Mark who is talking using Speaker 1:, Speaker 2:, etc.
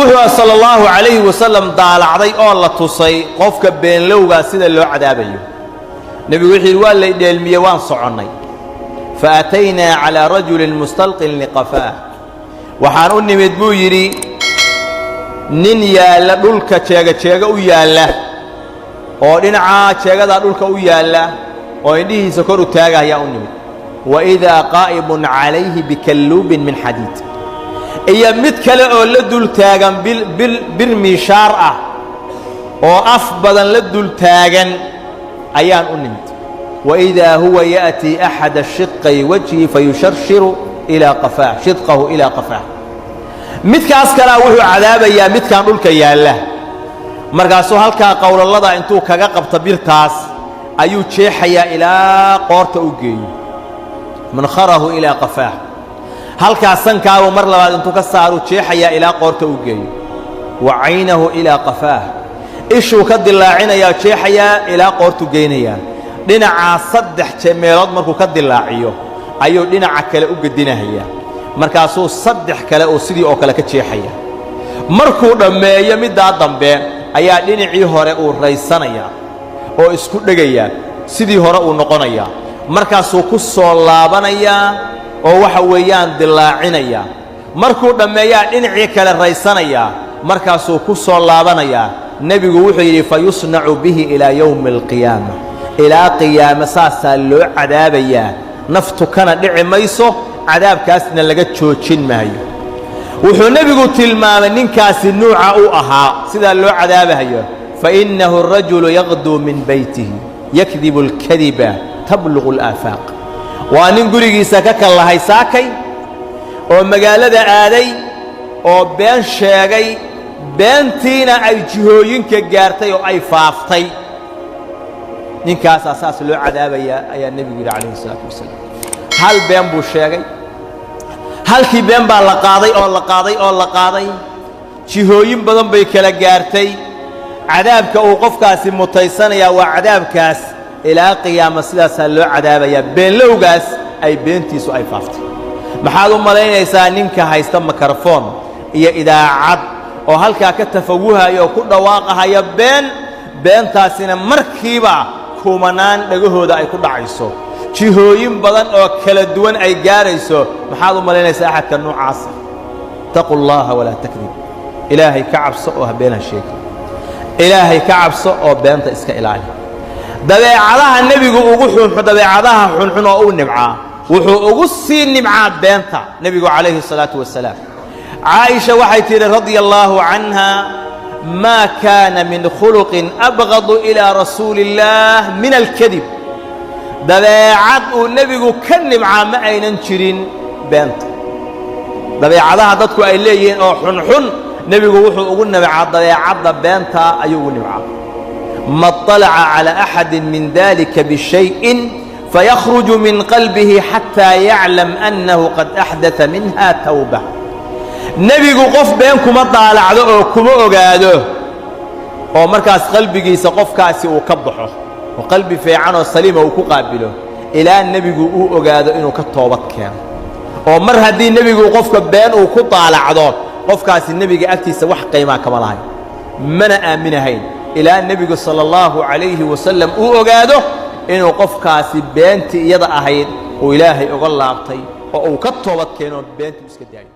Speaker 1: Wuxuu sala allahu calayhi wasalam daalacday oo la tusay qofka beenlowgaa sida loo cadaabayo. Nebigu wuxuu yidhi, waa lay dheelmiyey, waan soconnay. Fa ataynaa calaa rajulin mustalqin liqafaah. Waxaan u nimid, buu yidhi, nin yaalla dhulka, jeega jeega u yaalla oo dhinacaa jeegadaa dhulka u yaalla oo indhihiisa kor u taaga ayaa u nimid. Wa idaa qaa'imun calayhi bikalluubin min xadiid, iyo mid kale oo la dul taagan bir miishaar ah oo af badan la dul taagan ayaan u nimid. Waidaa huwa ya'tii axada shiqay wajhi fayusharshiru ilaa qafaah, shidqahu ilaa qafaah. Midkaas kalea wuxuu cadaabayaa midkan dhulka yaalla. Markaasuu halkaa qowlallada intuu kaga qabto birtaas ayuu jeexayaa ilaa qoorta u geeyo, mankharahu ilaa qafaah. Halkaas sankaabuu mar labaad intuu ka saaruu jeexayaa ilaa qoorta u geeyo. Wa caynahu ilaa qafaah, ishuu ka dilaacinayaa, jeexayaa ilaa qoortu geynayaa. Dhinacaa saddex meelood markuu ka dilaaciyo ayuu dhinaca kale u gedinahayaa. Markaasuu saddex kale uu sidii oo kale ka jeexaya. Markuu dhammeeyo middaa dambe ayaa dhinacii hore uu raysanayaa oo isku dhegayaa, sidii hore uu noqonayaa. Markaasuu ku soo laabanayaa oo waxa weeyaan dilaacinayaa. Markuu dhammeeyaa dhinacii kale raysanayaa, markaasuu ku soo laabanayaa. Nebigu wuxuu yidhi, fa yusnacu bihi ilaa yowmi alqiyaama. Ilaa qiyaame saasaa loo cadaabayaa, naftu kana dhici mayso, cadaabkaasna laga joojin maayo. Wuxuu nebigu tilmaamay ninkaasi nuuca u ahaa sidaa loo cadaabahayo. Fa innahu arajulu yaqduu min beytihi yakdibu alkadiba tabluqu alaafaaq. Waa nin gurigiisa ka kallahay saakay oo magaalada aaday oo been sheegay, beentiina ay jihooyinka gaartay oo ay faaftay. Ninkaasaa saas loo cadaabayaa ayaa nebigu yidhi calayhi isalaatu wasalaam. Hal been buu sheegay, halkii been baa la qaaday oo la qaaday oo la qaaday, jihooyin badan bay kala gaartay. Cadaabka uu qofkaasi mutaysanayaa waa cadaabkaas ilaa qiyaama sidaasaa loo cadaabayaa, beenlowgaas ay beentiisu ay faaftay. Maxaad u malaynaysaa ninka haysta makarafoon iyo idaacad oo halkaa ka tafawuhaya oo ku dhawaaqahaya been, beentaasina markiiba kumanaan dhegahooda ay ku dhacayso, jihooyin badan oo kala duwan ay gaarayso? Maxaad u malaynaysaa axadka noocaasa? Ittaqu llaha walaa takdib. Ilaahay ka cabso oo ha been ha sheegi. Ilaahay ka cabso oo beenta iska ilaali. Dabeecadaha nebigu ugu xunxun, dabeecadaha xunxun oo u nibcaa, wuxuu ugu sii nibcaa beenta nebigu calayhi الsalaatu wasalaam. Caaisha waxay tidhi radia allaahu canha, maa kaana min khuluqin abgadu ilىa rasuuli اllaah min alkadib. Dabeecad uu nebigu ka nibcaa ma aynan jirin beenta. Dabeecadaha dadku ay leeyihiin oo xunxun, nebigu wuxuu ugu nibcaa dabeecadda beenta ayuu ugu nibcaa. Ma اطalaca calى axadi min dalika bishayin fayakhruju min qalbihi xataa yaclam annahu qad axdaa minha tawba. Nebigu qof been kuma daalacdo oo kuma ogaado oo markaas qalbigiisa qofkaasi uu ka baxo oo qalbi fiican oo saliima uu ku qaabilo, ilaa nebigu uu ogaado inuu ka toobad keeno. Oo mar haddii nebigu qofka been uu ku daalacdo, qofkaasi nebiga agtiisa wax qiimaa kama lahayn, mana aaminahayn, ilaa nebigu sala allahu calayhi wasalam uu ogaado inuu qofkaasi beentii iyada ahayd uu Ilaahay uga laabtay oo uu ka toobad keeno, beentii iska daayo.